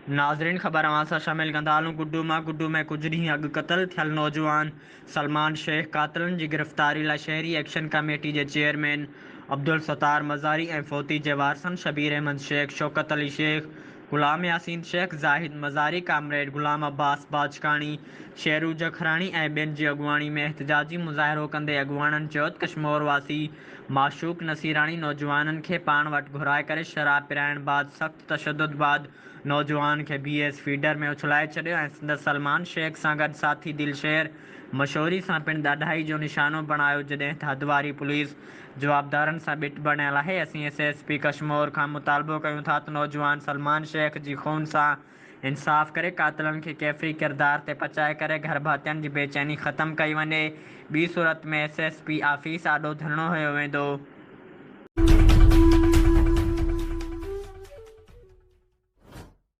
ناظرين خبر اوهان سان شامل ڪندا هلون گڊو مان گڊو ۾ ڪجهه ڏينهن اڳ قتل ٿيل نوجوان سلمان شيخ قاتلن جي گرفتاري لاء شهري ايڪشن ڪميٽي جي چيئرمين عبدالستار مزاري ۽ فوتي جي وارثن شبير احمد شيخ، شوڪت علي شيخ، غلام ياسين شيخ، زاهد مزاري، ڪامريڊ غلام عباس باجڪاڻي، شيرو جکراڻي ۽ ٻين جي اڳواڻي ۾ احتجاجي مظاهرو ڪندي اڳواڻن چيو ته ڪشمور واسي معشوق نصيراڻي نوجوانن کي پاڻ وٽ گهرائي ڪري شراب پيارڻ بعد سخت تشدد بعد نوجوان کي بي ايس فيڊر ۾ اڇلائي ڇڏيو ۽ سندس سلمان شيخ سان گڏ ساٿي دلشير مشوري سان پڻ ڏاڍائي جو نشانو بڻايو جڏهن ته حدواري پوليس جوابدارن سان ٻٽ بڻيل آهي. اسين ايس ايس پي ڪشمور کان مطالبو ڪيون ٿا ته نوجوان سلمان شيخ جي خون سان انصاف ڪري قاتلن کي ڪيفري ڪردار تي پچائي ڪري گهرڀاتين جي بيچيني ختم ڪئي وڃي ٻي صورت ۾ ايس ايس پي آفيس آڏو ڌرڻو هنيو ويندو.